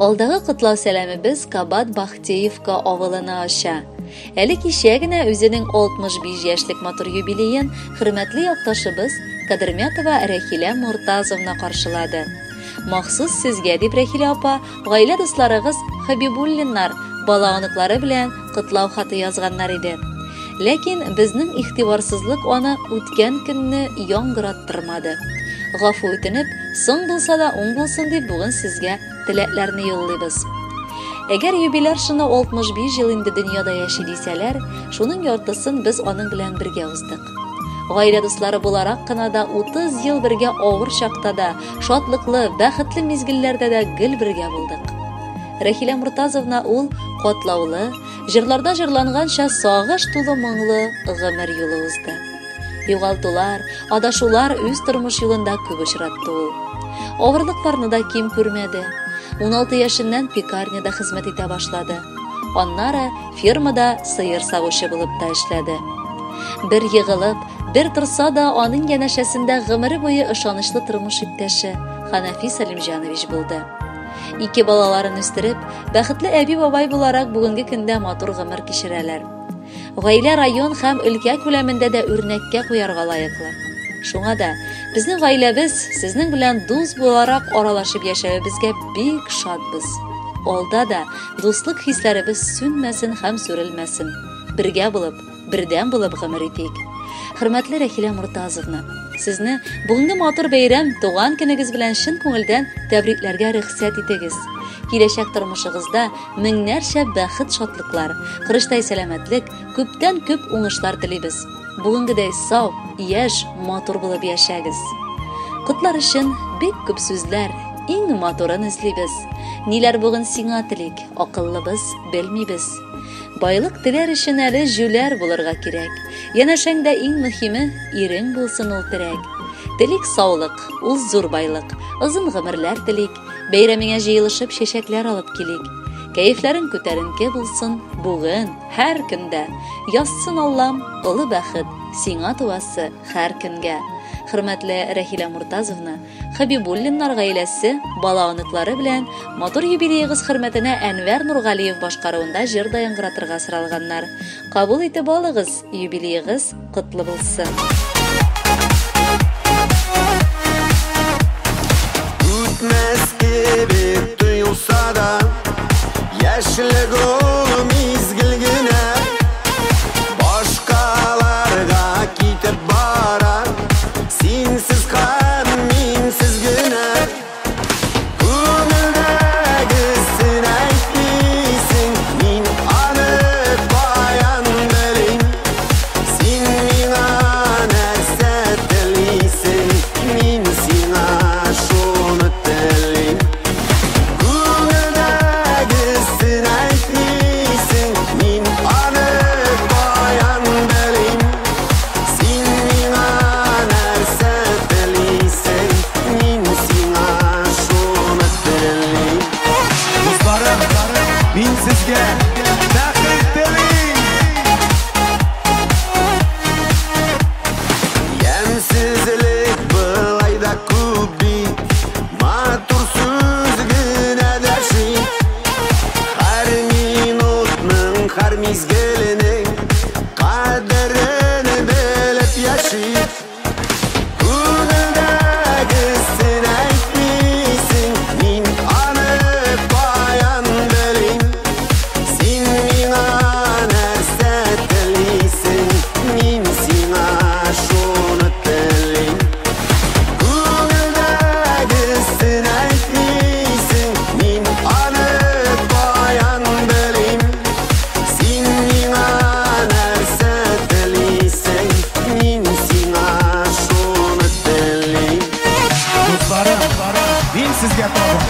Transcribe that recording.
Алдагы котлау сәламебез Кабат Бахтеевка авылына оча. Әле кичә генә үзенең 65 яшьлек матур юбилеен хөрмәтле якташыбыз Кадермятова Рәхилә Мортазовна каршылады. Махсус сезгә дип, Рәхилә апа, гаилә дусларыгыз Хабибуллиннар бала-оныклары белән котлау хаты язганнар иде. Ләкин безнең игътибарсызлык аны үткән көнне яңгыраттырмады. Гафу үтенеп, соң булса да уң булсын дип бүген сезгә теләкләрне юллыйбыз. Әгәр юбиляр шуны 65 ел инде дөньяда яши дисәләр, шуның яртысын без аның белән бергә уздык. Гаилә дуслары буларак кына да 30 ел бергә авыр чакта да, шатлыклы, бәхетле мизгелләрдә дә гел бергә булдык. Рәхилә Муртазовна ул катлаулы, җырларда җырланганча сагыш тулы моңлы гомер юлы узды. Югалтулар, адашулар үз тормыш юлында күп очратты ул. Авырлыкларны да ким күрмәде. 16 яшеннән пекарняда хезмәт итә башлады. Аннары фермада сыер савучы булып та эшләде. Бер егылып, бер торса да, аның янәшәсендә гомере буе ышанычлы тормыш иптәше Ханафи Сәлимҗанович булды. Ике балаларын үстереп, бәхетле әби-бабай буларак бүгенге көндә матур гомер кичерәләр. Гаилә район һәм өлкә күләмендә дә үрнәккә куярга лаеклы. Шуңа да безнең гаиләбез сезнең белән дус буларак аралашып яшәвебезгә бик шатбыз. Алда да дуслык хисләребез сүнмәсен һәм сүрелмәсен. Бергә булып, бердәм булып гомер итик. Хөрмәтле Рәхилә Муртазовна, сезне бүгенге матур бәйрәм, туган көнегез белән чын күңелдән тәбрикләргә рөхсәт итегез. Киләчәк тормышыгызда меңнәрчә бәхет-шатлыклар, корычтай сәламәтлек, күптән-күп уңышлар телибез. Бүгенгедәй сау, яшь, матур булып яшәгез. Котлар өчен бик күп сүзләр, иң матурын эзлибез. Ниләр бүген сиңа телик, акыллыбыз, белмибез. Байлык теләр өчен әле җүләр булырга кирәк. Янәшәңдә иң мөһиме, ирең булсын ул терәк. Телик саулык, ул зур байлык. Озын гомерләр телик. Бәйрәмеңә җыелышып чәчәкләр алып килик. Кәефләрең күтәренке булсын бүген, һәр көндә. Язсын Аллам, олы бәхет, сиңа туасы һәр көнгә. Хөрмәтле Рәхилә Муртазовна, Хабибуллиннар гаиләсе бала-оныклары белән матур юбилеегыз хөрмәтенә Әнвәр Нургалиев башкаруында җыр да яңгыратырга соралганнар. Кабул итеп алыгыз, юбилеегыз котлы булсын! Үтмәс кебек тоелса да, яшьлек ул мизгел генә. Башкаларга китеп бара, синсез һәм минсез генә. Күңелдәгесен әйтмисең, мин аны каян белим? Син миңа нәрсә телисең, мин сиңа шуны телим. Күңелдәгесен әйтмисең, мин аны каян белим? Син миңа нәрсә телисең, мин сиңа шуны телим. Дусларым, мин сезгә бәхет телим. Ямьсезлек былай да күп бит, матур сүз генә дәшми. Һәр минутның, һәр мизгеленең кадерен белеп яши. Күңелдәгесен әйтмисең, мин аны каян белим? Син миңа нәрсә телисең, мин сиңа шуны телим. Күңелдәгесен әйтмисең, мин аны каян белим? Син миңа нәрсә телисең, мин сиңа шуны телим. Дусларым, мин сезгә тагын